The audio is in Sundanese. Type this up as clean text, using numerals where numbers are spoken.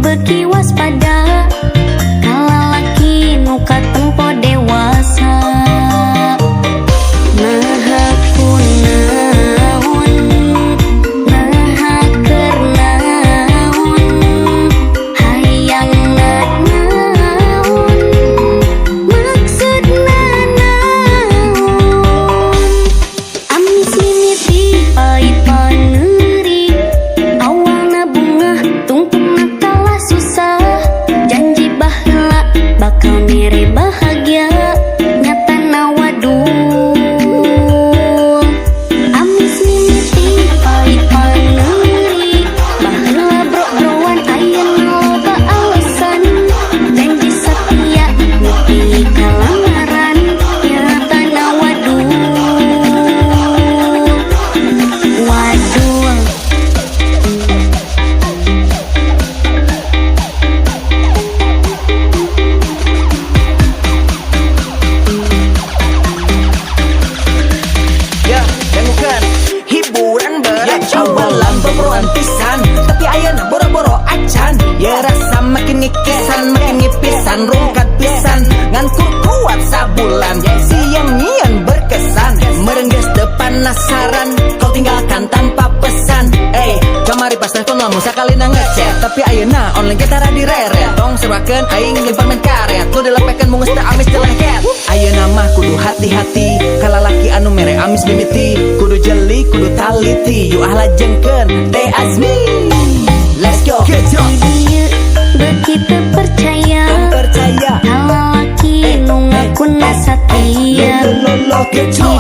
Beuki waspada ka lalaki nu katempo dewasa. Naha kunaon, naha keur naon, hayangna naon, maksudna naon? Amis mimiti pait paneuri. Awalna bungah, tungtungna kalah susah. Janji baheula bakal mere bahagia, nyatana wadul. Amis mimiti pait paneuri. Baheula bro-broan, ayeuna loba alasan. Janji setia nepi ka lamaran, nyatana wadul. Wadul. Ya, dangukeun hiburan berat. Awalan bobroan pisan, tapi ayeuna boro-boro acan. Ya rasa makin ngikisan, makin ngipisan, rungkat pisan. Ngan kur kuat sabulan, siang nyian berkesan. Merengges depan penasaran, kau tinggalkan tanpa pesan. Eh, kamari pas telepon lamun sakalina ngechat, tapi ayeuna online kita radi reret. Tong sebakeun aing nyimpan main karet. Lu dilepekeun mungus teu amis teu lengket. Ayeuna mah kudu hati-hati ka lalaki anu mere amis mimiti. Kudu jeli, kudu taliti. Yuk ah, lajengkeun Teh Azmi. Let's go. Di dieu beuki teu percaya Tong percaya ka lalaki nu ngakuna satia. Lo lo lo.